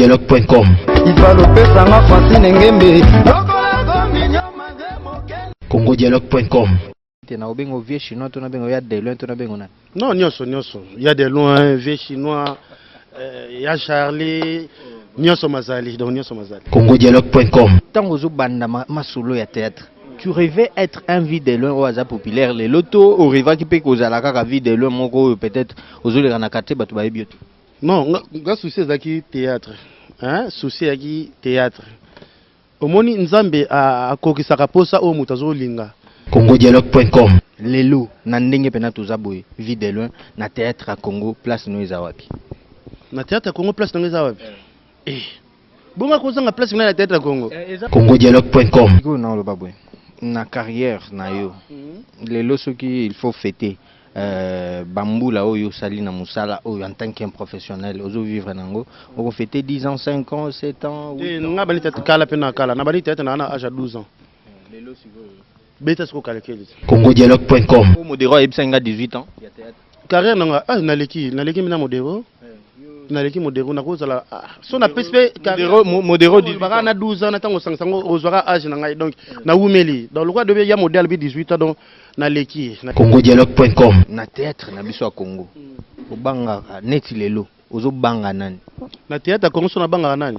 congodialogue.com. Ifalopesanga Francine Ngembe. congodialogue.com. Te na obengo vieux chinois to na bengo ya de loin to na bengo nani? Non, nyonso nyonso. Ya de loin, vieux chinois, ya Charlie, nyonso mazali, donc nyonso mazali. congodialogue.com. Ntango ozobanda masolo ya théâtre, tu rêvais être un Vue de Loin oyo aza populaire lelo to orêvaki mpe kozala kaka Vue de Loin moko oyo peut-être ozoleka na quartier, bato bayebi yo te? Non, nga souci ezalaki théâtre. Hein? Souci ezalaki théâtre. Omoni, Nzambe akokisaka posa oyo moto azolinga. congodialogue.com. Lelo na ndenge mpena toza boye, Vue de Loin, na théâtre ya Congo, place no eza wapi? Na théâtre ya Congo, place nango eza wapi? Bonga kozanga place mina na théâtre ya Congo. congodialogue.com. Sikoyo na oloba boye, na carrière na yo lelo, soki il faut fêter bambula oyo osali na mosala oyo en tant qu'un professionnel ozovivre nango, okofêter 10 ans, 5 ans, 7 ans, 8 Te, ans? Nga bandi théâtre kala mpe na kala. Na bandi théâtre na âge ya 12 ans. Lelo sikoyo? Beta sikoyo calcul. congodialogue.com. O Modero ayebisaki nga 18 ans ya théâtre. Carrière nanga, ah, naleki mina Modero. Naleki Modero, nakozala, ah, so napesi mpe. Modero 18 Baka ans. Na 12 ans na ntango osangisa yango, ozwaka âge na ngai, donc nawumeli. Donc lokola dobe ya modèle bi 18 ans, donc naleki. congodialogue.com. Na théâtre na biso ya Congo, obangaka neti lelo ozobanga nani? Na théâtre ya Congo, so nabangaka nani?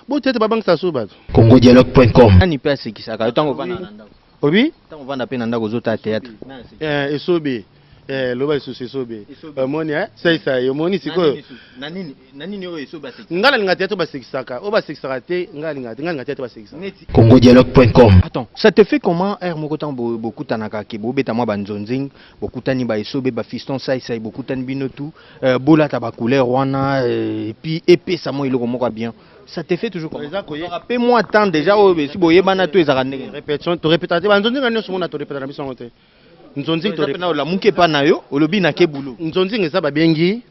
Bo théâtre babangisa so bato. congodialogue.com. Nani mpe asekisaka yo ntango ovanda na ndako? Obi? Ntango ovanda mpe na ndako, ozotala théâtre, nani asekisaka? Esobe, loba lisusu, Esobe. Esobe. Omoni, saisai, omoni sikoyo. Na nini, na nini oyo Esobe asekisaka? Ngai nalinga théâtre basekisaka, oyo basekisaka te. Ngai nalinga te, ngai nalinga théâtre basekisaka. Neti congodialogue.com. Attends, ça te fait comment air moko ntango bokutanaka ke bobeta mwa banzonzing, bokutani baesobe, bafiston saisai, bokutani bino tu, bolata bacouleur wana, et puis epesa mwa eloko moko ya bien, ça te fait toujours comment? Eza Mpe mwa temps déjà oyo esi boyebana to ezalaka ndenge? Répétition, torépéta te. Banzonzinga nyonso mona torépéta na biso yango te. Nzonzingi Eza mpena olamuki epa na yo, olobi nake bulo? Nzonzinga eza babengi,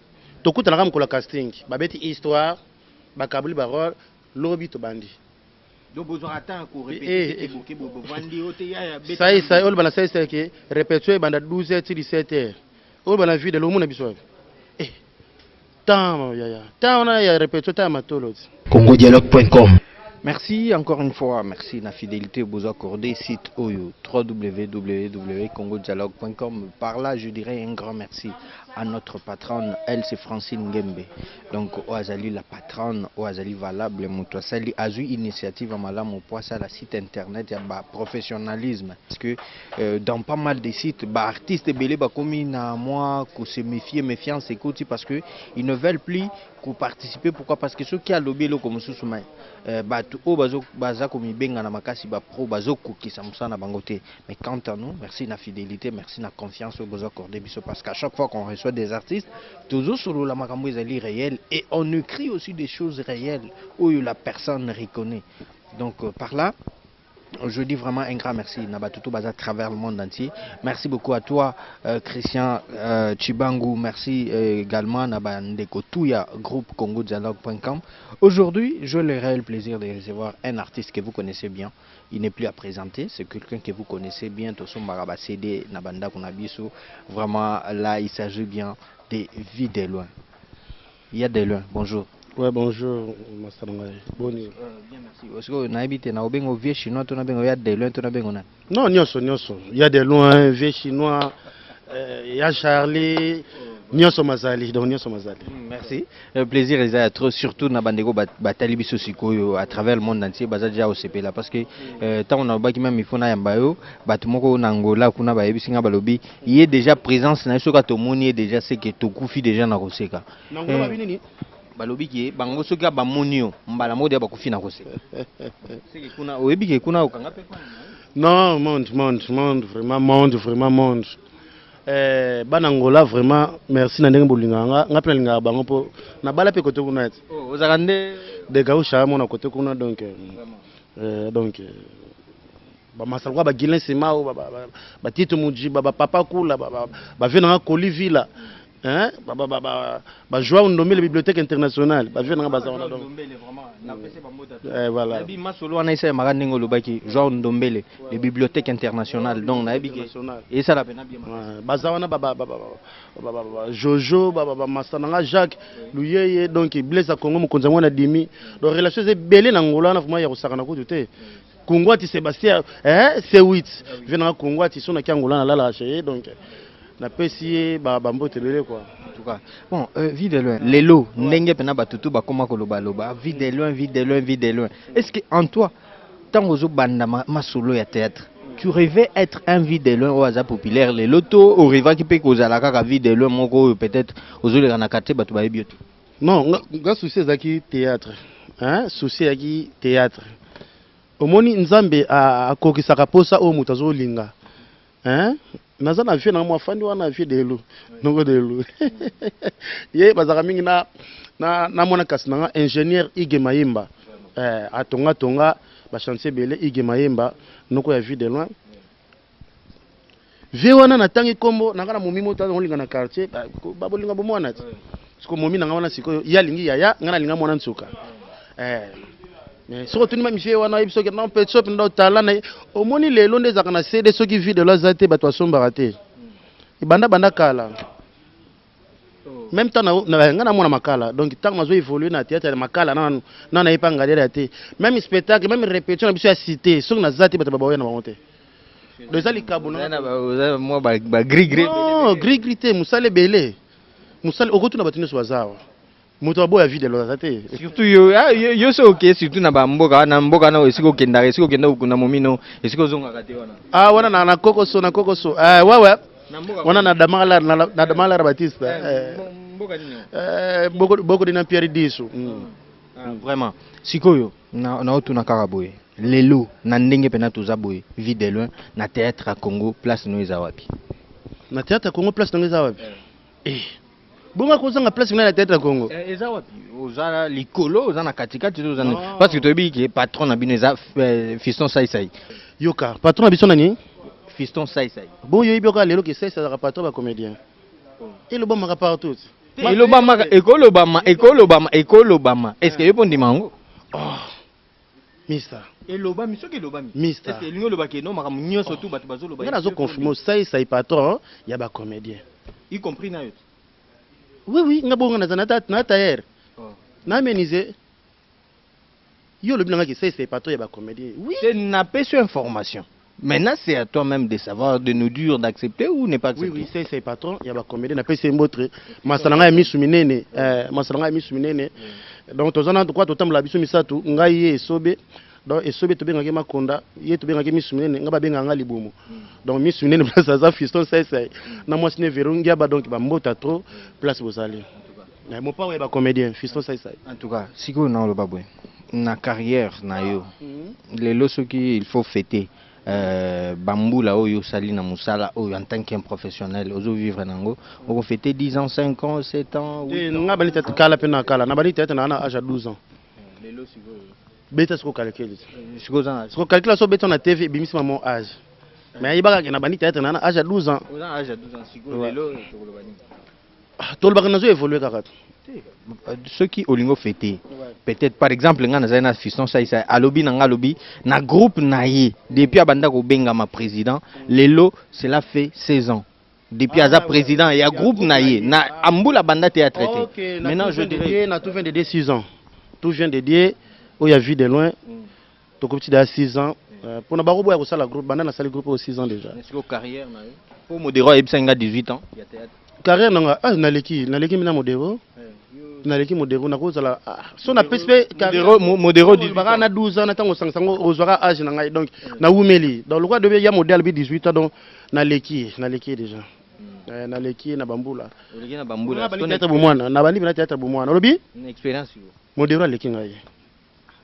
tokutanaka mokolo ya casting, babeti histoire, bakabuli barole, lobi tobandi. Donc bozwaka temps Eh, eh. korépéter, bovandi o te ya Saisai oyo bana saisai ke répétition ebanda 12 heures ti 17 heures. Oyo bana vide lomona biso wapi? Temps yaya, temps wana ya répétition, temps ya matolo ti. congodialogue.com. Merci encore une fois, merci la fidélité vous accordé site oyo www.congodialogue.com. Par là, je dirais un grand merci à notre patronne, elle c'est Francine Ngembe. Donc oyo azali la patronne, oyo azali valable, moto asali azui initiative malamu pour ça la site internet ya ba professionnalisme, parce que dans pas mal de sites ba artistes ebele bakomi na moi ko se méfier, méfiance ekoti, parce que ils ne veulent plus ko participer. Pourquoi? Parce que soki alobi eloko mosusu, mais bato oyo baza komibenga na makasi bapro bazokokisa mosala na bango te. Mais quant à nous, merci na fidélité, merci na confiance oyo bozoaccorde biso, parce qu'à chaque fois qu'on reçoit des artistes, tozosolola makambo ezali réel et on écrit aussi des choses réelles oyo la personne reconnaît. Donc par là, je dis vraiment un grand merci na bato oyo baza à travers le monde entier. Merci beaucoup à toi, Christian Chibangu. Merci également na bandeko tout ya groupe congodialogue.com. Aujourd'hui, j'ai le réel plaisir de recevoir un artiste que vous connaissez bien. Il n'est plus à présenter, c'est quelqu'un que vous connaissez bien. Tosombaka ba CD na bandako na biso. Vraiment, là, il s'agit bien de Vue de Loin. Il y a de loin. Bonjour. Ouais, bonjour, masala ngai. Boni? Bien, merci. Parce que nayebi te na obengo vieux chinois to na bengo ya de loin to na bengo nani? Non, nyonso nyonso. Il y a de loin, vieux chinois, il y a Charlie, nyonso mazali, donc nyonso mazali. Merci. Le plaisir eza trop, surtout na bandeko batali biso sikoyo à travers le monde entier, baza déjà osepela parce que ntango nalobaki même il faut nayamba yo, bato moko na Angola kuna bayebisi nga, balobi ye déjà présence na ye, soki tomoni ye déjà, c'est que tokufi déjà na koseka. Na Angola babi nini? Balobi ke bango soki bamoni yo mbala moko deya bakufi na koseka. Seke kuna oyebi ke kuna okanga mpe? Non, monde, monde, monde, vraiment monde, vraiment monde. Bana Angola, vraiment merci na ndenge bolingaka nga, nga mpe nalingaka bango mpo nabala mpe kote kuna ti. Oh, ozalaka nde Degausha mona kote kuna, donc bamasala kwa bagilin Semao, batito Mujiba, bapapa kula, bavie nanga Koli Villa. Hein? Ba ba ba ba ba Joao Ndombele bibliothèque internationale. Ba vieux na nga baza wana donc. Eh, voilà. Nayebi masolo wana esalemaka ndenge olobaki Joao Ndombele le bibliothèque internationale, donc nayebi ke esala pena bien. Ouais, baza wana ba ba ba ba ba ba ba Jojo ba ba ba masta na nga Jacques Luyeye, donc Blaise ya Congo mokonzi yango na dimi. Donc relation eza ebele na Angola wana vraiment ya kosakana kutu te. Kungwati Sébastien eh C8 vieux na nga Kungwati so na ki Angola na lala chez ye, donc napesi ye ba bambote ebele quoi. En tout cas, bon, Vue de Loin, lelo ndenge pena bato tu bakoma koloba loba Vue de Loin, Vue de Loin, Vue de Loin. Est-ce que en toi, ntango ozobanda masolo ya théâtre, tu rêvais être un Vue de Loin oyo aza populaire lelo, to orêvaki mpe kozala kaka Vue de Loin moko oyo peut-être ozoleka na quartier, bato bayebi yo te? Non, nga souci ezalaki théâtre, hein, souci ezalaki théâtre. Omoni, Nzambe akokisaka posa oyo moto azolinga, hein. Naza na vieux na mwa afandi wana, vieux delu noko delu, ye bazalaka mingi na mwana kasi na nga ingénieur Ige Mayemba, eh, atonga tonga bachantier ebele. Ige Mayemba, noko ya Vue de Loin. Vieux wana natangi nkombo nanga na momi moto azolinga na quartier, babolinga bomwana ti siko momi nanga wana. Sikoyo ye alingi yaya, nga nalinga mwana nsuka, eh. Mais soki otuni ma monsieur wana, oyebi soki non petit soki mpenza otala na ye. Omoni, lelo nde ezalaka na CD, soki Vue de Loin aza te, bato basombaka te. Ebanda banda kala, même temps nga namona makala. Donc ntango nazo évolue na théâtre ya makala, nanu na nayepa ngaliala te. Même spectacle, même répétition na biso ya cité, soki naza te, bato babaoya na bango te. Donc eza likabo na Oza mwa bagris-gris. Non, gris-gris te, mosala ebele, mosala. Okotuna bato nyonso baza awa, moto aboya Vue de Loin aza te. Surtout yo, ah, yo so oke surtout na bamboka wana, mboka wana esika okendaka, esika okenda kokunda momino, esika ozongaka te wana. Ah, wana na kokoso, na kokoso, eh, wawe. Na mboka wana na Damala Batista, eh, mboka nini? Eh, boko boko dina Pierre Disu. Ah, vraiment, sikoyo naotuna kaka boye, lelo na ndenge mpena toza boye, Vue de Loin na théâtre ya Congo, place no eza wapi? Na théâtre ya Congo, place nango eza wapi? Eh, bongo akozanga place mina na théâtre ya Congo? Eh, eza wapi? Oza likolo, oza na katikati, to oza Non. Parce que toyebi ke patron na bino eza Fiston Saisai. Yoka, patron na biso nani? Fiston Saisai. Bon, yoyebi yoka lelo ke Saisai azalaka patron bacomédien, elobamaka partout. Elobamaka, ekolobama, ekolobama, ekolobama. Est ce que yo mpo ndima yango? Oh, mister. Elobami, soki elobami, Mister. est ce que elingi olobaki eno makambo nyonso tu bato bazoloba? Nga nazo confirme, Saisai patron ya bacomédien. Y compris na yo te? Oui, nga bongo naza na tailleur, na menuisier. Yo olobi nanga ke Saisai patron ya bacomédien, oui. Te, napesi yo information. Maintenant, c'est à toi-même de savoir, de nous dire d'accepter ou ne pas accepter. Oui, Saisai patron ya bacomédien. Napesi ye mbotre, masala ngai ya misu minene, eh, masala ngai ya misu minene. Donc toza na kwa totambola biso misato, ngai, ye, Esobe. Donc Esobe tobengaki Makonda, ye tobengaki misu minene, ngai babengaka nga libumu. Donc misu minene, place aza Fiston Saisai na mwasi ne Vero Ngiaba. Donc bambota trop place bozali. Eh, mopao ya bacomédien, Fiston Saisai. En tout cas, sikoyo na oloba boye, na carrière na yo lelo, soki il faut fêter bambula oyo osali na mosala oyo en tant qu'un professionnel, ozovivre nango, okofêter 10 ans, 5 ans, 7 ans, 8 ans? Nga bandi théâtre kala mpe na kala. Na bandi théâtre na âge ya 12 ans. Lelo sikoyo? Beta siko calcul. Sikoyo oza na Siko calcul, so beta na TV, ebimisi ma mon âge, mais ayebaka ke na bandi théâtre na âge ya 12 ans. Oza na âge ya 12 ans sikoyo? Ouais. Lelo tokoloba nini? Ah, tolobaka nazo évolue kaka te. Soki olingi ofêter, peut-être par exemple ngai nazali na Fiston Saisa, alobi na ngai, alobi na groupe na ye, depuis abanda kobengama président, lelo cela fait 16 ans depuis aza président ya groupe na ye, na ambula banda théâtre te. Maintenant, je dirais Na tout vient de Dieu, 6 ans, tout vient de Dieu oyo ya Vue de Loin, tokobiti da 6 ans mpona bakoboya kosala groupe. Banda nasali groupe oyo, 6 ans déjà. Sikoyo carrière na yo, po Modero ayebisaki nga 18 ans ya théâtre. Carrière nanga, ah, naleki mina Modero, naleki Modero, nakozala, ah, so napesi mpe. Modero, Modero 18. Baka na 12 ans na ntango osangisa yango, ozwaka âge na ngai. Donc nawumeli. Donc lokola dobe ya modèle bi 18 ans, donc naleki déjà. Eh, naleki na bambula. Oleki na bambula. Na bandi théâtre bomwana, na bandi mpena théâtre bomwana. Olobi Na expérience yo. Modero aleki ngai.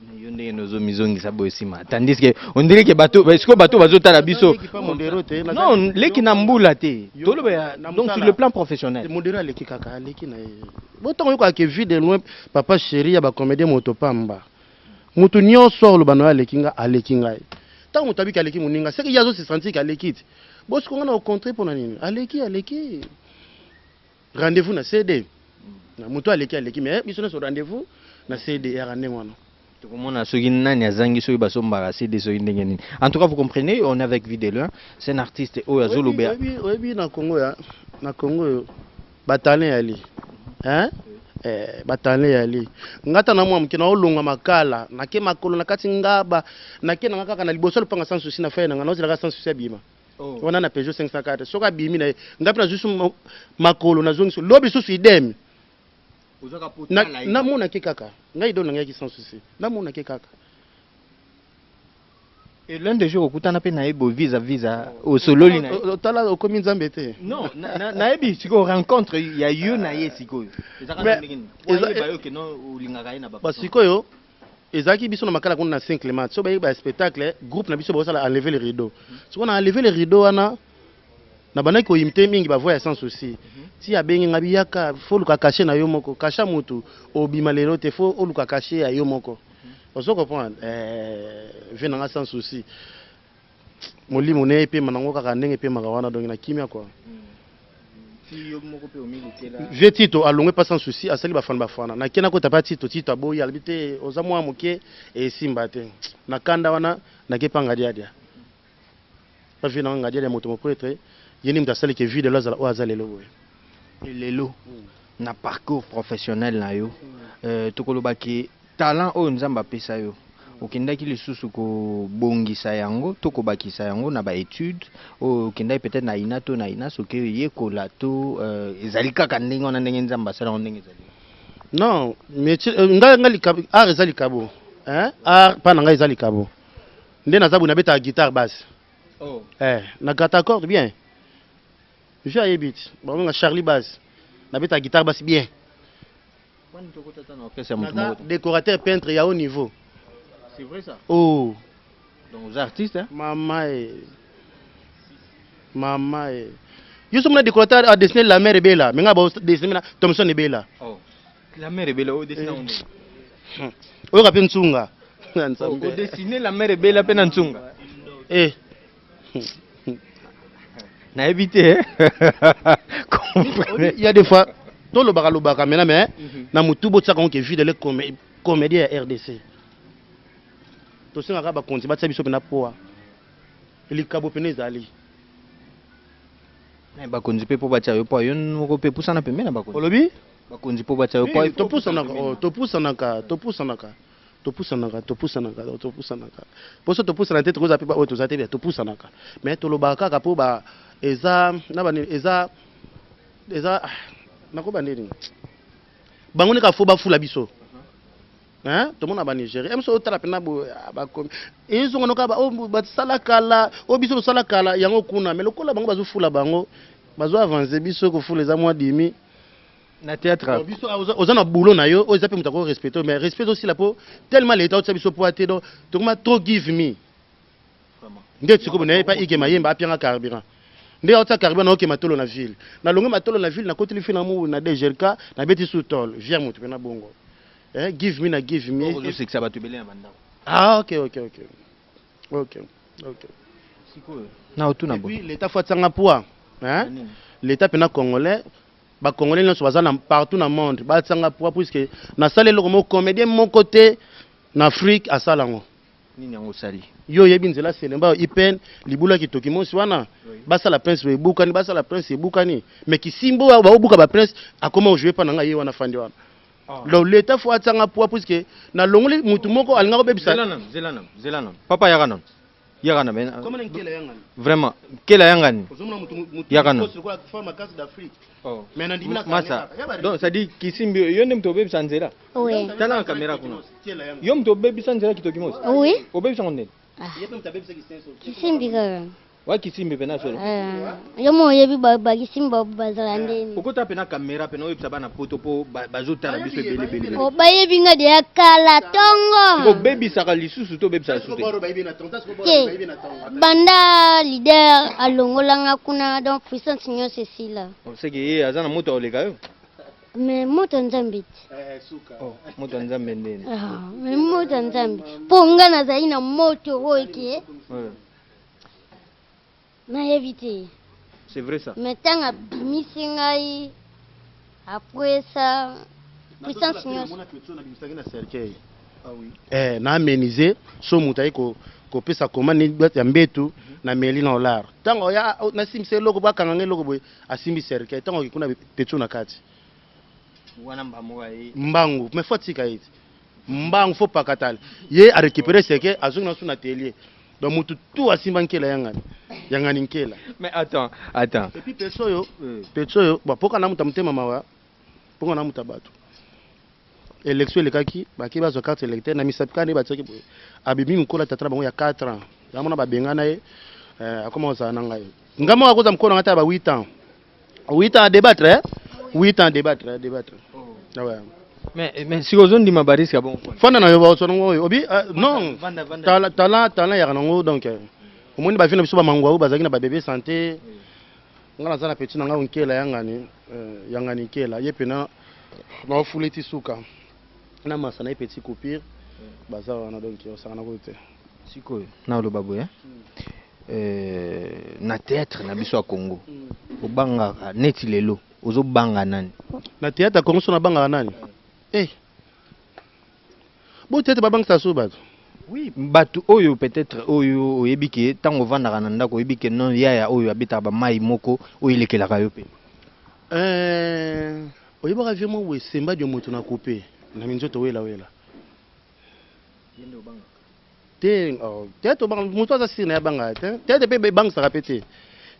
Mais yo ndenge nozomizongisa boye nsima, tandis que on dirait que bato, sikoyo bato bazotala biso. Naleki pa Modero te. Non, leki na mbula te, toloba Na donc mosala. Sur le plan professionnel. Modero aleki kaka, aleki na ye. Botango yokaka ke Vue de Loin, papa chéri ya bacomédien, moto pamba, moto nyonso oloba na yo aleki nga, aleki ngai. Ntango moto abiki aleki moninga, seke ye azosesentir ke aleki ti. Bosiko nga na ocontre mpona nini? Aleki, aleki. Rendez-vous na CD. Na moto aleki aleki, mais biso nyonso rendez-vous na CD yaka ndenge wana. Tokomona soki nani azangi, soki basombaka CD, soki ndenge nini. En tout cas, vous comprenez, on est avec Vue de Loin, c'est un artiste oyo azolobela. Oyebi, na Congo, ya na Congo oyo, batalent yali, hein? Batalent yali. Nga ta na mwa moke, naolongwa Makala, nake makolo na kati Ngaba, nake nanga kaka na liboso lopanga Sans Souci na fai nanga, naozelaka Sans Souci abima. Wana na Peugeot 504, soki abimi na ye, nga mpe nazwi su makolo, nazongi lobi susu idem. Namonaki kaka ngai idole na ngai yaki Sans Souci, namonaki kaka. Et l'un des jours okutana mpe na ye boye vis à vis, osololi na ye? Otala, okomi Nzambe te. Non, nayebi sikoyo rencontre ya yo na ye sikoyo ezaka Mais ndenge nini? Oyeba yo ke no olingaka ye na ba Basikoyo ezalaki biso na Makala kuna na Saint Clément, so bayebi ba spectacle, groupe na biso bazosala Enlever le rideau. Sikoyo na Enlever le rideau wana, na bandaki koimite mingi bavoix ya Sans Souci. Ti abengi nga, biyaka, faut oluka cachet na yo moko, cachet mutu obima lelo te, faut oluka cachet ya yo moko, ozo comprendre? Vie na nga Sans Souci, molimo ne epema nango kaka ndenge epemaka wana, donc na kimia quoi. Ti yo moko mpe omilukela. Vie Tito alongwe pa Sans Souci, asali Bafana Bafana, nake nakota pa Tito, Tito aboyi, alobi te, oza mwa moke, esimba te. Na kanda wana nake pa Ngadiadia, pa vie nanga Ngadiadia, moto mopretre, ye nde moto asaliki Vue de Loin azala oyo aza lelo boye. Lelo na parcours professionnel na yo, tokolobaki talent oyo Nzambe apesa yo, okendaki lisusu kobongisa yango to kobakisa yango na baétude oyo okendaki peut-être na INA to na INA, soki oyekola to ezali kaka ndenge wana, ndenge Nzambe asala yango, ndenge ezali? Non, métier, ngai likabo, art eza likabo, hein? Art mpa na ngai eza likabo. Nde naza boye, nabetaka guitare basse. Nakata corde bien, je ayebi ti babenga Charlie Basse, nabetaka guitare basse bien. Wani tokota ta na orchestre ya moto Naza moko te. décorateur peintre ya haut niveau. C'est vrai ça? Oh. Donc oza artiste, hein? Mama e, mama e, yo so mona décorateur adessine la mer ebela, me ngai badessine na Thomson ebela. Oh. La mer ebela, odessine yango ndenge? Oyoka mpe ntsunga na Oh, Nzambe. Odessine la mer ebela mpe na ntsunga? Nayebi te, eh? Comprenez. Il y a des fois tolobaka lobaka mena, mais na motu botiaka ngo ke Vue de Loin comédien ya RDC, tosengaka bakonzi batia biso mpena poa, likabo pene ezali. Bakonzi mpe mpo batia yo poa, yo moko mpe pusana pembeni na bakonzi. Olobi? Bakonzi mpo batia yo poa, il faut Topusanaka. opusana. Oh, topusanaka, topusanaka, topusanaka, topusanaka, topusanaka. Mposo topusana te, tokozala mpe oyo toza te, topusanaka, mais tolobaka kaka mpo ba eza na banini, eza nakoba ndeni, bango nde kaka faut bafula biso, hein? Tomona banigéria biso otala mpena boye, bakomi ezonga noka oyo basala kala, oyo biso tosala kala yango kuna, mais lokola bango bazofula, bango bazo avance, biso kofula eza mwa dimi. Na théâtre. Bon, biso oza na boulot na yo oyo eza mpe moto ako respecte, mais respect ezosila mpo tellement leta otia biso poa te, donc tokoma trop give me. Nde sikoyo naye pa Ike Mayemba apianga carburant, nde aotia carburant, naoke matolo na ville, nalonge matolo na ville, nakoteli fi na mu na DGRK, nabeti su tol via moto mpe na bongo, give me na give me. Ozosekisa bato ebele na bandako. Ah, ok. Sikoyo na otuna Et boye. puis l'état faut atianga poids, hein? Nini? L'état mpena congolais, bacongolais nyonso baza na partout na monde, batianga poids, puisque nasala eloko moko comédien moko te na Afrique asala yango. Nini yango osali? Yo oyebi nzela Selemba Ipen libula kitoki mosi wana, basala prince ebukani, basala prince ebukani, mais kisimbo oyo baobuka baprince, akoma ojouer mpa na ngai, ye wana fandi wana. Donc l'état faut atianga poids, puisque nalongoli mutu moko alingaka kobebisa. Zela nanu, zela nanu, zela nanu, papa, yaka nanu, yaka nanu. Koma na nkela yangani. Vraiment nkela yangani. Ozomona mutu mutu Yaka nanu. kosi lokola forme makasi d'Afrique. Oh. Mais nandimi na Masa. Ya ba Donc c'est à dire kisimbi, yo nde moto obebisa nzela? Oui. Tala na caméra kuna. Nkela yangani. Yo moto obebisa nzela kitoki mosi? Oui. Obebisa ngo ndeni? Ye mpe moto abebisaki senso. Kisimbi kaka. Wa kisimbi mpe na solo? Yo mo oyebi bakisimbi bazala ndeni. Okota mpe na caméra mpe na oyebisa bana poto mpo bazotala biso ebele ebele. Oh, bayebi nga deya kala ntongo. Obebisaka lisusu to obebisaka lisusu te? Boro bayebi na tongo, siko boro Te. bayebi na tongo. Banda leader alongolanga kuna, donc puissance nyonso esila. Seke ye aza na moto akoleka yo. Mais moto ya Nzambe te. Suka. Oh, moto ya Nzambe ndeni? Ah, mais moto ya Nzambe mpo nga nazali na moto oyo ke nayebi te. C'est vrai ça. Mais ntango abimisi ngai Après ça, puissance nyonso. Na cercueil. Eh, na amenise so moto aye kopesa commande ya mbetu na meli na olar ntango oya nasimbisa eloko bakanga nga eloko boye asimbi cercueil ntango oke kuna petio na kati mbangu mais fo atika ye te mbangu fo pakatala ye arécupéré cercueil azongi na so na atelier. Donc motu tu asimba nkela yangani yangani nkela. Mais attends, attends. Et puis peso oyo, peso oyo bapoka na moto ya motema mawa mponga na moto ya bato. Élection elekaki, bake bazwa carte électeur na misapi kaka nde batiaki boye, abimi mokolo ya tata na bango ya 4 ans yango mona babengana ye. Akoma kozala na ngai, nga moko akoza mokolo na ngai ta ba 8 ans, 8 ans à débattre, hein? 8 ans à débattre, à débattre. Ah ouais. Mais sikoyo ozondima barisque ya bongo? Fanda na yo baosona ngo oyo obi non. Vanda, vanda. Talent yaka nango. Donc omoni bavi na biso bamangwa oyo bazalaki na babebe santé. Nga naza na petit na ngai nkela yangani, yangani nkela ye pena naofula ti suka na masa na ye petit coupure baza wana. Donc osaka na koyo te. Sikoyo naloba boye, na théâtre na biso ya Congo, obangaka neti lelo ozobanga nani? Na théâtre ya Congo so nabangaka nani? Bo théâtre babangisa so bato. Oui, bato oyo peut-être oyo oyebi ke ntango ovandaka na ndako oyebi ke non, yaya oyo abetaka bamai moko oyo elekelaka yo mpe. Oyebaka vie moko boye esemba dio moto na coupe na minzoto welawela te. Oh, théâtre obanga moto aza sire na ye abangaka te. Théâtre mpe ebangisaka mpe te.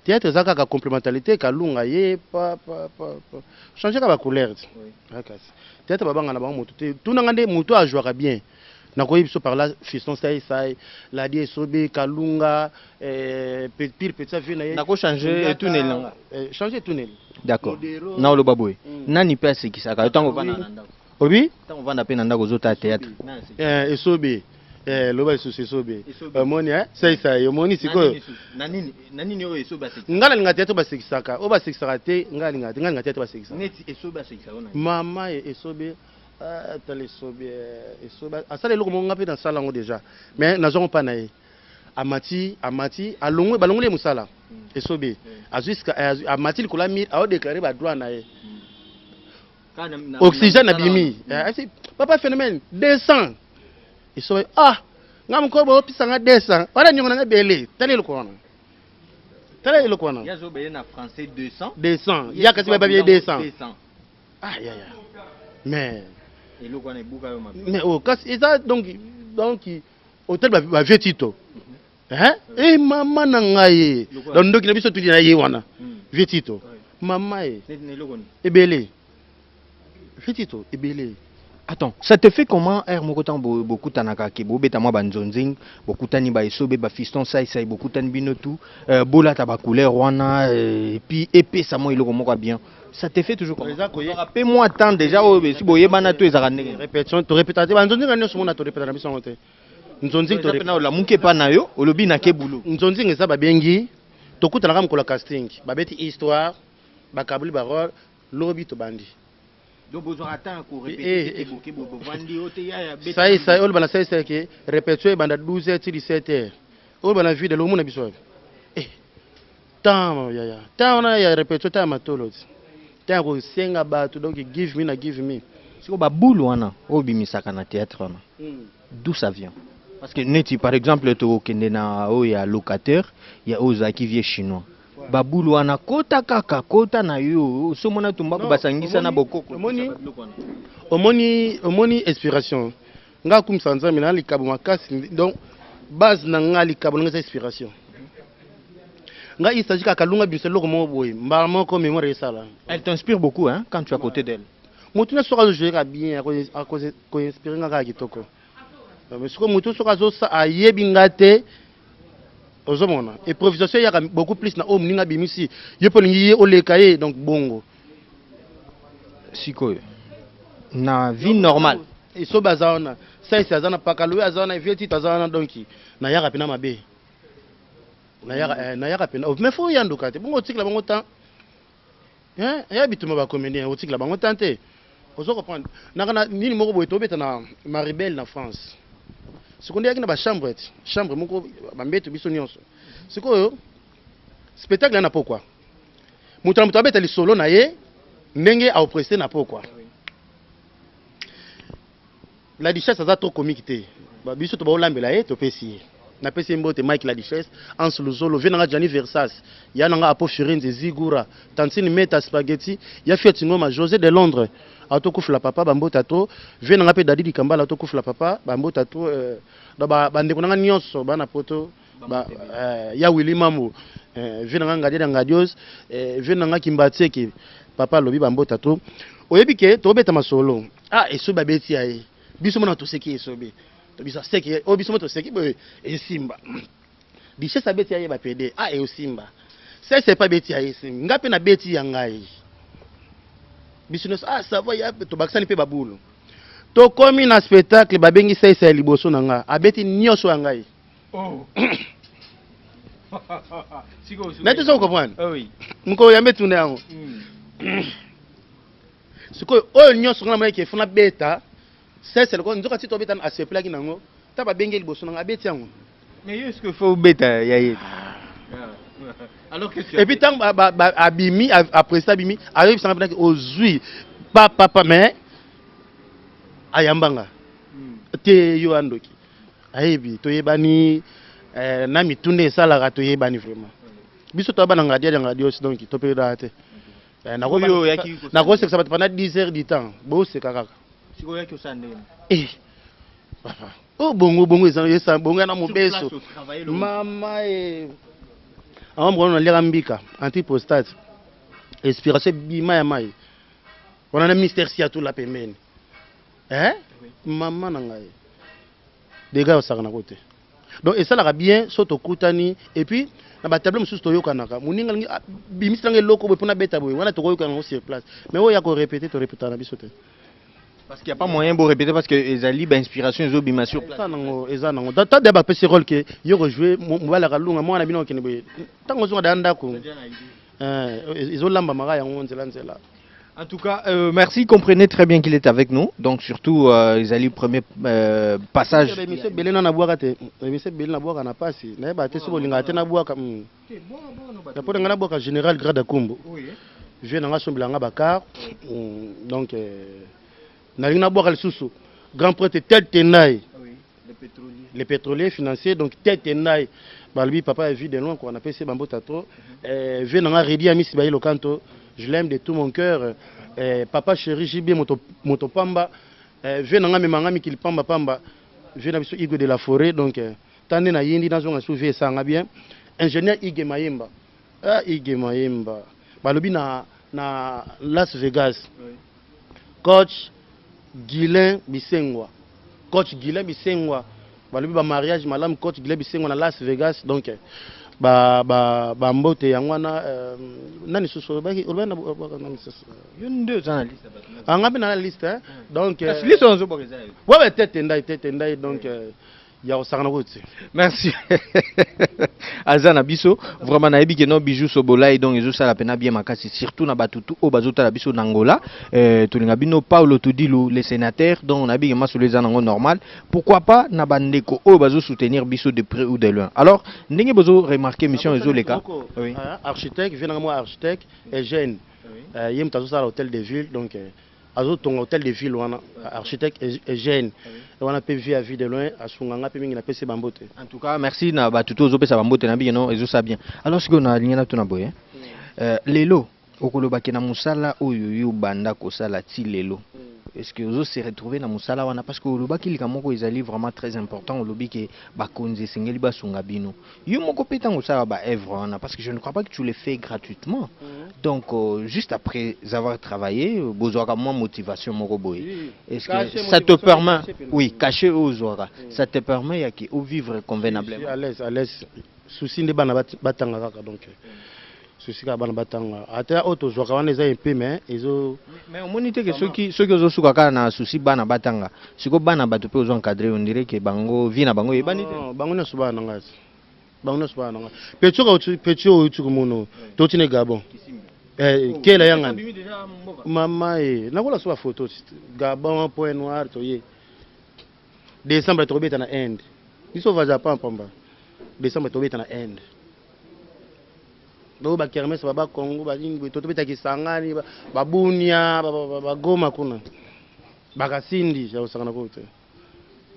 Théâtre eza kaka complémentarité. Kalunga ye pa pa pa pa change kaka bacouleur te. Kasi théâtre babanga na bango moto te. Tunanga nde moto ajouaka bien, nakoyebi biso par là fiston sai sai ladi esobe kalunga, pire petit avi na ye. Nakochange etuneli na nga. Change etuneli. D'accord. Modero. Na oloba boye, nani mpe asekisaka yo ntango ovanda na ndako? Obi. Ntango ovanda mpe na ndako ozotala théâtre, nani asekisaka? Esobe, loba lisusu esobe. Esobe. Omoni, sai sai omoni sikoyo. Na nini oyo esobe asekisaka? Nga nalinga théâtre basekisaka, oyo basekisaka te nga nalingaka te. Nga nalinga théâtre basekisaka. Neti esobe asekisaka yo na nini? Mama ye esobe, ah, tala esobe, esobe asala eloko moko nga mpe nasala yango déjà mais nazwango mpa na ye. Amati, amati, alongwe, balongoli ye mosala. Esobe azwi amati likolo ya mur, aodéclare badroit na ye. Oxygène abimi. Papa phénomène 200 esobe, ah nga mokolo bopisanga 200 wana niongo nanga ebele. Tala eloko wana, tala eloko wana. Ye azobele na français 200. 200 ya kasi bayebi ye 200. Ah yaya, mais Eloko wana ebuka yo mabe. Mais oh, kasi eza donc hôtel bavie tito, hein? E mama na ngai, donc ndoki na biso tudi na ye wana vie tito mama ye. Neti na eloko nini? Ebele, vie tito ebele. Attends, ça te fait comment air moko ntango bokutanaka ke bobeta mwa banzonzing, bokutani baesobe, bafiston saisai, bokutani bino tout, bolata bacouleur wana, et puis epesa mwa eloko moko ya bien, ça te fait toujours comment? Eza Mpe mwa temps déjà oyo esi boyebana to ezalaka ndenge? Répétition torépéta te. Banzonzinga nyonso mona torépéta na biso yango te. Nzonzing Eza mpe na olamuki epa na yo, olobi nake boulot. Nzonzinga eza babengi, tokutanaka mokolo ya casting, babeti histoire, bakabuli barole, lobi tobandi. Donc bozwaka temps Eh, eh. korépéter bovandi o te yaya? Sai sai oyo bana sai sai ke répétition ebanda 12 heures ti 17 heures oyo bana vide lomona biso wapi? Temps yaya, temps wana ya répétition, temps ya matolo ti temps ya kosenga bato. Donc give me na give me. Sikoyo babulu wana oyo obimisaka na théâtre wana, d'où ça vient? Parce que neti par exemple tokokende na oyo ya locataire ya oyo ozalaki vie chinois, babulu wana kota kaka kota na yo osomona tumbako Non, basangisa na bokoko. Omoni- omoni inspiration. Nga akumisa Nzambe na likabo makasi. Donc base na nga, likabo na nga eza inspiration. Nga il s'agit kaka lunga biso eloko moko boye, mbala moko mémoire esala. Elle t'inspire beaucoup, hein, quand tu es à côté d'elle? Motu nyonso soki azojouer kaka bien, akoinspire nga kaka kitoko. Mais sikoyo motu soki ayebi nga te, ozomona improvisation eyaka beaucoup plus na oyo moninga abimisi ye mpo olingi ye oleka ye. Donc bongo. Sikoyo na vie normale? Esobe aza wana, saisi aza na pakalo aza wana, vie tito aza wana. Donc nayaka mpena mabe, nayaka mpena, mais fo oyanduka te bongo otikela bango temps. Hein, ya bituma bacomédien otikela bango temps te. Ozo comprendre naka na nini moko boye tobeta na Maribel na France. Sikoyo nde yaki na bachambre ti chambre moko bambeto biso nyonso. Sikoyo spectacle ya na pokwa, moto na moto abeta lisolo na ye. Ndenge aopreste na pokwa. La Duchesse aza trop comique te. Ba biso to baolambela ye topesi ye. Napesi ye mbote Mike La Duchesse, Hans Luzolo, vie na nga Gianni Versas, ya na nga Apo Firenze, Zigura, Tantine Meta Spaghetti, ya Fiat Ngoma, Jose de Londres, atokufela papa ba mbota trop, vie na nga pe Dadi Dikambala atokufela papa ba mbota trop donc ba bandeko na nga nyonso bana poto ba ya Willy Mambu, vie na nga Ngadia Ngadios, vie na nga Kimbatseke, papa alobi ba mbota trop. Oyebi ke tobeta masolo. Ah esobe abeti ya ye. Biso mona toseki esobe. To biso aseki oyo biso mona toseki boye esimba. Duchesse abeti ya ye ba pede. Ah eosimba. Sese pa beti ya ye esimbi. Nga pe na beti ya ngai. Biso nyonso ah ça va ya tobakisani pe babulu. Tokomi na spectacle babengi Sese ya liboso na nga. Abeti nyonso ya ngai. Oh. Na te so comprendre. Oui. Mokolo yambe tuna yango. Sikoyo oyo nyonso nga namonaki efuna beta sese lokola nzoka ti tobeta asepelaki nango ta babenge liboso nanga abeti yango. Mais yo est-ce que faut beta ya ye? Alors que tu Et puis ntango abimi après ça abimi ayebisanga mpenaki ozwi pa papa mais ayambanga te yo andoki ayebi toyebani na mituna esalaka toyebani vraiment biso toya bana ngadia ya ngadios donc topelelaka te. Nakosekisa bato pendant 10 heures du temps boseka kaka. Eh, papa oh bongo bongo eza esa bongo na mobeso mama e awa mokolo naliaka mbika anti prostate expiration ebima ya mai wana na mister siatula pembeni eh mama na ngai dega osaka na kote. Donc esalaka bien so tokutani et puis na ba tableau mosusu toyokanaka moninga alingi bimisela nga eloko boye mpona beta boye wana tokoyokana yango sur place mais oyo ya korépéter torépétaka na biso te. Parce qu'il n'y a pas moyen pour répéter parce que ezali ba inspiration ezobima sur place. Eza nango eza nango ta de bapesi rôle ke yo kojouer mobali akalunga mwana bino okende boye ntango ozonga daya ndako ezolambamaka yango nzela nzela. En tout cas, merci. Comprenez très bien qu'il est avec nous. Donc surtout, ezali premier passage. Émission belé na bwaka te. Émission belé na bwaka na pasi. Na ba te sobo linga te na bwaka. Na pona nga na bwaka général grade Kumbu. Je na nga sombela nga bakar. Donc na linga na bwaka lisusu. Grand prêtre tel tenay. Les pétroliers financiers donc tel tenay. Balbi papa a vu de loin quoi, on a passé bambo tato. Vieux na nga redi amisi bayi lokanto. Je l'aime de tout mon cœur. Papa chéri JB moto moto pamba. Vieux na nga memanga mikili pamba pamba. Vieux na biso Igwe de la forêt donc tande na yindi nazonga sous vieux sanga bien. Ingénieur Igwe Mayemba. Ah Igwe Mayemba. Balobi na Las Vegas. Oui. Coach Guilain Bisengwa. Coach Guilain Bisengwa. Balobi ba mariage madame coach Guilain Bisengwa na Las Vegas donc ba ba ba mbote yango wana nani susu olobaki olobaki na nani susu yo nde oza na liste bato ah nga mpe na liste hein donc kasi liste ozo boka eza yo ouais ouais tete ndai tete ndai donc ya kosakana koti. Merci. Aza na biso vraiment nayebi ke no bijou sobolai donc ezosala pena bien makasi surtout na batutu oyo bazotala biso na Angola tolinga bino Paulo Tudilu le sénateur donc nayebi ke masolo eza nango normal pourquoi pas na bandeko oyo bazo soutenir biso de près ou de loin. Alors ndenge bozo remarquer mission ezoleka. Oui. Architecte vient moi architecte et jeune. Ye mutu azosala hôtel de ville donc azotonga hôtel de ville wana architecte et jeune wana pe vie à vie de loin asunga nga pe mingi na pesi bambote. En tout cas merci na batutu ozopesa bambote na bino ezosa bien. Alors sikoyo na lingi na tuna boye lelo okolobaki na musala oyo yo banda kosala ti lelo. Est-ce que ozo se retrouver na musala wana parce que olobaki likambo moko ezali vraiment très important olobi ke bakonzi esengeli basunga bino. Yo moko pe tango osala ba œuvre wana parce que je ne crois pas que tu le fais gratuitement. Donc juste après avoir travaillé bozwaka mwa motivation moko boye. Est-ce que ça te permet oui caché ozwaka ça te permet ya ke o vivre convenablement? À l'aise à l'aise souci nde bana batanga kaka donc souci kaka bana batanga ata oyo tozwaka wana eza un peu mais ezo mais omoni te ke soki soki ozosuka kaka na souci bana batanga siko bana bato pe ozo encadrer on dirait que bango vie na bango eyebani te. Bango nyonso bana na ngai bango nyonso bana na ngai petit oyo petit oyo uti komono toti ne Gabon kela yanga mama e nakola so ba photo Gabon Point Noir toye décembre tokobeta na Inde biso vaza pamba pamba décembre tokobeta na Inde. Baoyo ba kermesse ba Bakongo, ba nini boye, totobeta Kisangani, ba Bunia, ba Goma kuna. Ba Kasindi, ya kosakana kutu te.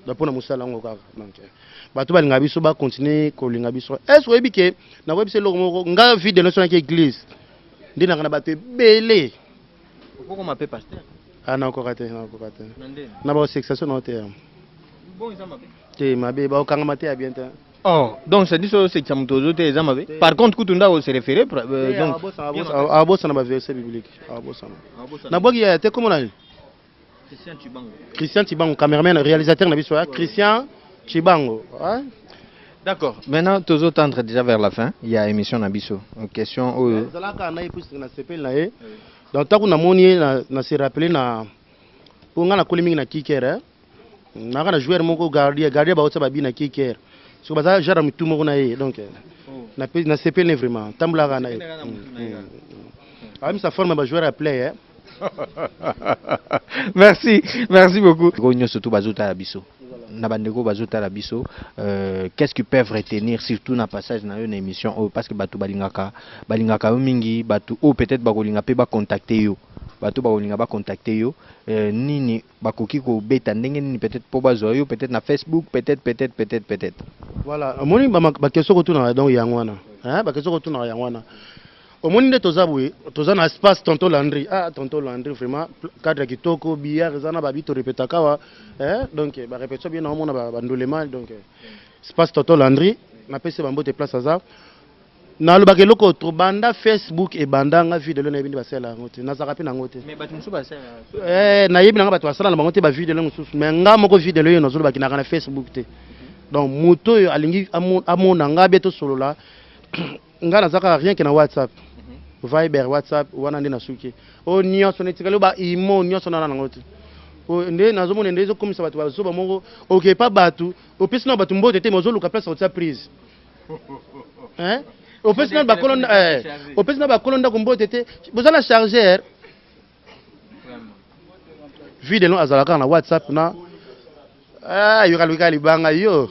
Donc pona mosala yango kaka. Donc bato balingaka biso ba continuer kolinga biso. Est-ce oyebi ke nakoyebisa eloko moko, nga vie de notion naki église. Nde naka na bato ebele. Okokoma pe pasteur? Ah, nakoka te, nakoka te. Na ndeni? Na ba sexation na te. Bon, eza mabe. Te mabe, ba okangama te ya bien te. Oh, donc c'est dit so sekisa moto ozo te eza mabe. Par contre kutu ndako se référer donc abosana ba verset biblique, abosana. Nabwaki ya te komona nini? Christian Chibango. Christian Chibango, cameraman, réalisateur na biso, Christian Chibango. Hein? D'accord. Maintenant, tozo tendre déjà vers la fin. Il y a émission na biso. Question oyo. Zalaka na ye puisque na sepeli na ye. Donc tango namoni ye na se rappeler na po nga nakoli mingi na kiker hein. Naka na joueur moko gardien, gardien ba otsa ba bi na kiker. So baza genre mutu moko na ye donc na pe na sepeli ne vraiment. Tambolaka na ye. Abimisa forme ba joueur ya play hein. Merci, merci beaucoup. Ko nyonso tout bazotala biso. Na bandeko bazotala biso, qu'est-ce qu'ils peuvent retenir surtout na passage na yo na émission oyo parce que bato balingaka balingaka yo mingi, bato oyo peut-être bakolinga pe ba contacter yo. Bato bakolinga ba contacter yo, nini bakoki kobeta ndenge nini peut-être po bazwa yo peut-être na Facebook, peut-être peut-être peut-être peut-être. Voilà, omoni ba ba question kotunaka donc yango wana. Hein, ba question kotunaka yango wana. Omoni nde toza boye, toza na espace tonton Landry. Ah tonton Landry vraiment cadre kitoko, billard eza na ba bito répétaka wa. Hein, donc ba répétition bien na omona ba ndolema donc espace tonton Landry na pesi ba mbote place aza. Nalobaka eloko trop banda Facebook ebanda nga video nayebi nde basala yango te, nazalaka pe nango te. Mais bato mosusu basala. Eh, nayebi nanga bato basala na bango te ba video mosusu, mais nga moko video oyo nazolobaki naka na Facebook te. Donc moto oyo alingi amona nga bien tosolola, nga naza kaka rien que na WhatsApp. Viber, WhatsApp wana nde nasuki. Oyo nyonso netikali ba imo nyonso nana nango te. Oyo nde nazomona nde ezokomisa bato bazoba moko, oke pa bato, opesi na bato mbote te, mais ozoluka place ya kotia prise. Hein? Opesi na bakolo opesi na bakolo ndako mbote te, boza na chargeur. Vide no azalaka na WhatsApp na ah yoka luka libanga yo.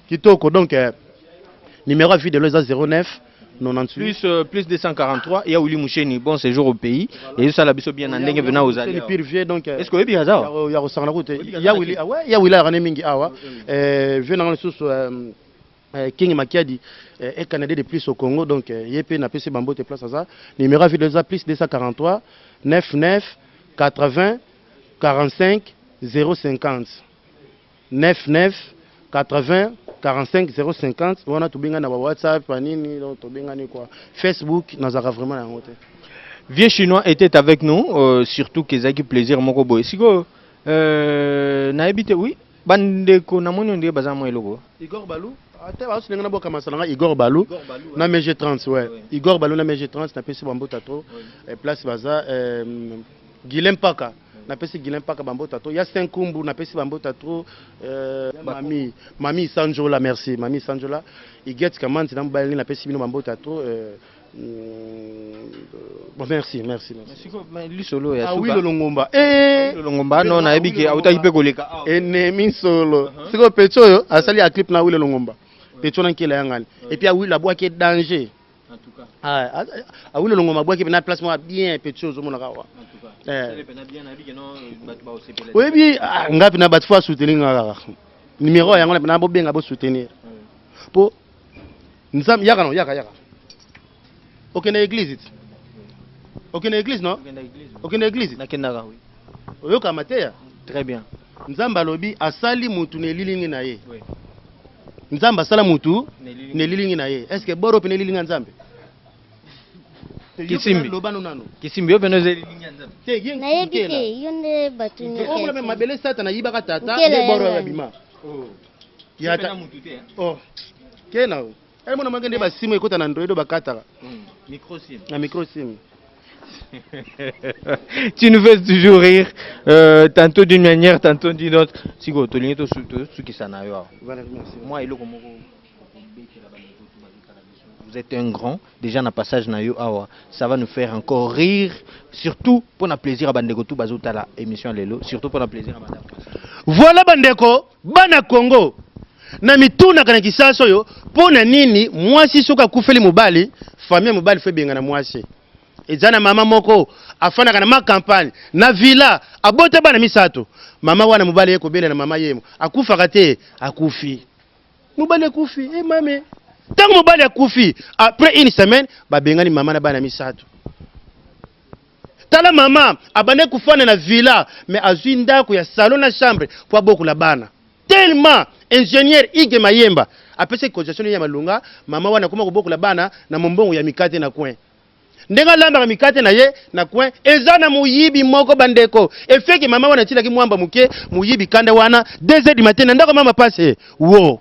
Kitoko donc numéro ya vide eza 09 98 plus plus 243 ya Willy Musheni, bon séjour au pays et ça la biso bien na ndenge vena aux alliés. Pire vieux donc est-ce que oyebi aza? Ya kosangana kute. Ya Willy, ah ouais, ya Willy arane mingi awa. Vieux na lisusu King Makiadi est Canadien de plus au Congo donc ye pe na pesi bambote place aza. Numéro ya vide eza plus 243 99 80 45 050. 99 80 45 050 wana tobengani na ba WhatsApp ba nini donc tobengani quoi. Facebook nazaka vraiment na yango te. Vieux chinois était avec nous, surtout kezaki plaisir moko boye. Siko nayebi te oui bandeko namoni ndenge baza mwa eloko. Igor Balou ate ba singa na boka masala nga Igor Balou na MG 30 ouais. Igor Balou na MG 30 na pesi bambota trop. Place baza Guilhem Paka na pesi Guilhem Paka bambota trop. Ya Saint Kumbu na pesi bambota trop. Mami, Mami Sanjola merci. Mami Sanjola Iget Kamanzi na mobali na pesi bino bambota trop. Bon merci, merci, merci. Siko, mais lisolo ya Ah suka. oui, Lolongomba. Eh! Lolongomba, non, nayebi ke autaki pe koleka. Ennemi solo. Siko pecho yo, asali ya clip na Willy Longomba. Pecho na nkela ya ngani. Et puis Awilo abwaki danger. En tout cas. Ah, Awilo Longomba abwaki na place moi bien pecho ozomona kawa. En tout cas. Eh. C'est pena bien nayebi ke non bato ba osepela. Oyebi, ah, ngapi na bato faut soutenir nga kaka. Numéro yango na bobenga bo soutenir. Po Nzambe yaka non yaka yaka. Okende église ti. Okende église non? Okende église? Nakendaka oui. Oyoka mateya? Très bien. Nzambe alobi asali mutu na elilingi na ye. Oui. Nzambe asala mutu Na elilingi. na elilingi na ye. Est-ce que boro pe na elilingi ya Nzambe? Kisimbi. Loba no nano. Kisimbi yo pe na elilingi ya Nzambe. Te, ye Nayebi Nkela. te, yo nde bato Te, oyo nyonso. mabele Satana ayibaka tata, Nkela nde boro ya ya bima. Oh. Ya ta- Pe na mutu te, hein? Oh. Kena o. Eh, mona mangende ba simu ekota na Android bakataka. Micro sim. Na micro sim. Tu nous fais toujours rire, tantôt d'une manière, tantôt d'une autre. Siko, tolingi to sukisa na yo. Voilà, merci. Moi eloko moko vous êtes un grand, déjà na passage na yo awa, ça va nous faire encore rire, surtout pour na plaisir à bandeko tout bazota la émission lelo, surtout pour na plaisir à madame. Voilà bandeko, bana Congo. Na mituna kana kisasa oyo, pona nini mwasi soki akufeli mobali, Famille ya mobali faut ebengana mwasi. Eza na mama moko afandaka na ma campagne na villa, abota bana misato. Mama wana mobali ye kobela na mama yemo, akufaka te, akufi. Mobali akufi, eh mame. Tango mobali akufi, après une semaine babengani mama na bana misato. Tala mama abandaki kofanda na villa mais azwi ndako ya salon na chambre po abokola bana. Tellement ingénieur Ige Mayemba apesaki cotisation ya malonga, mama wana akoma kobokola bana na mombongo ya mikate na coin. Ndenge alambaka mikate na ye na coin, eza na moyibi moko bandeko. Efeke mama wana atilaki mwamba moke, moyibi kanda wana 2 heures du matin na ndako mama passe. Wo.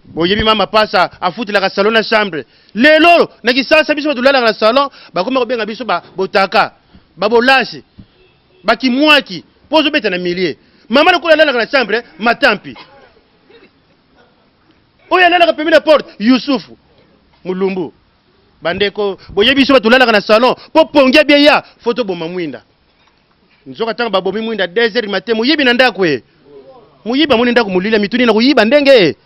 Boyebi mama pasa afutelaka salon na chambre. Lelo na Kisasa biso bato tolalaka na salon, bakoma kobenga biso ba botaka, ba bolasi, ba kimwaki, po ozobeta na milieu. Mama lokola alalaka na chambre, matampi. Oyo alalaka pembeni na porte, Yusufu Mulumbu. Bandeko, boyebi biso bato tolalaka na salon, po pongi abieya, fo toboma mwinda. Nzoka ntango babomi mwinda 2 heures du matin, moyibi na ndako e. Moyibi amoni ndako molili, amituni na koyiba ndenge e.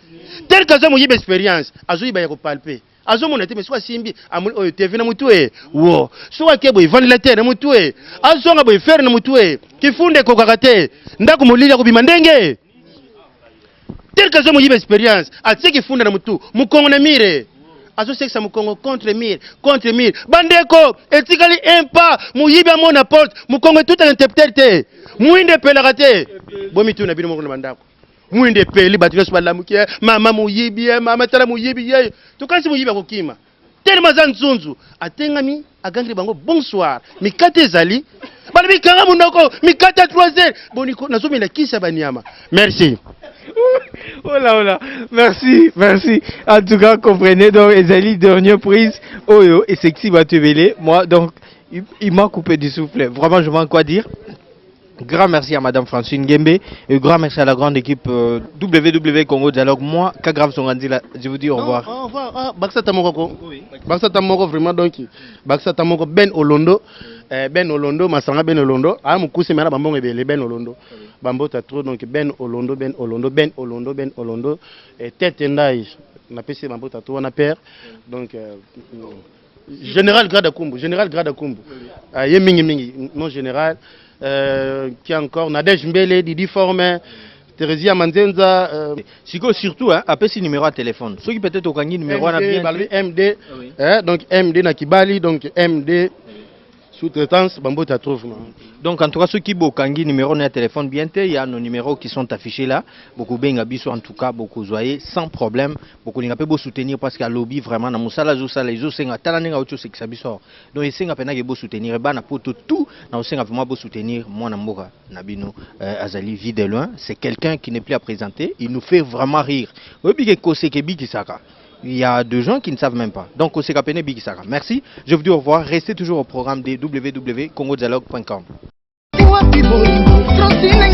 Tel que aza moyibi experience, azoyiba ya kopalpe. Azomona te, mais soki asimbi, amoni oyo TV na mutu e. Wo. Soki ake boye ventilateur na mutu e. Azonga boye fer na mutu e. Kifunda ekokaka te. Ndako molili akobima ndenge. Tel que aza moyibi experience, atie kifunda na mutu, mukongo na mire. Azosekisa mukongo contre mire, contre mire. Bandeko, etikali un pas, moyibi amona porte, mukongo etutaka interrupteur te. Mwinda epelaka te. Bomituna bino moko na bandako. Mwinda epeli, bato nyonso balamuki, eh, mama moyibi, eh, mama tala moyibi ye. Tokanisi moyibi akokima. Telema aza nzunzu, atengami, agangeli bango bonsoir. Mikate ezali. Balobi kanga monoko, mikate ya 3 heures. Boni ko nazomela kisi ya banyama. Merci. Oh là, oh là. Merci, merci. En tout cas, comprenez donc, ezali dernière prise. Oyo, et sexy bato ebele. Moi, donc, il m'a coupé du souffle. Vraiment, je manque quoi dire. Grand merci à Madame Francine Ngembe et grand merci à la grande équipe WW Congo Dialogue. Moi, Kagrave Songandila, je vous dis au revoir. Non, au revoir. Ah, Baksa Tamoko ko. Baksa Tamoko vraiment donc Baksa Tamoko Ben Olondo. Ben Olondo, Masanga Ben Olondo. Ah mukuse mera bambongo ebele Ben Olondo. Bambota trop donc Ben Olondo, Ben Olondo, Ben Olondo, Ben Olondo. Et tête ndai. Na pesi bambota trop wana père. Donc Général Grade Kumbu, Général Grade Kumbu. Ye mingi mingi, non général. Qui encore Nadège Mbele, Didi Forme, Thérésia Manzenza. Siko surtout hein, apesi numéro à téléphone. Ceux qui peut-être okangi numéro na MD, bien. Balobi MD, hein, donc MD na Kibali, donc MD sous-traitance Bambota trouve. Donc en tout cas ceux qui bokangi numéro na téléphone bien te, il y a nos numéros qui sont affichés là. Beaucoup benga biso en tout cas beaucoup zoyer sans problème. Beaucoup linga pe bo soutenir parce que lobby vraiment na musala zo sala izo senga tala ninga ocho sekisa biso. Donc esenga pena ke bo soutenir bana poto tout na osenga vraiment bo soutenir mwana mboka na bino Azali Vue de loin, c'est quelqu'un qui n'est plus à présenter, il nous fait vraiment rire. Oyebi ke koseke bikisaka. Il y a des gens qui ne savent même pas. Donc koseka pene bikisaka. Merci, je vous dis au revoir, restez toujours au programme de w w w point congo dialogue point com. Wapi bolingo, Francine.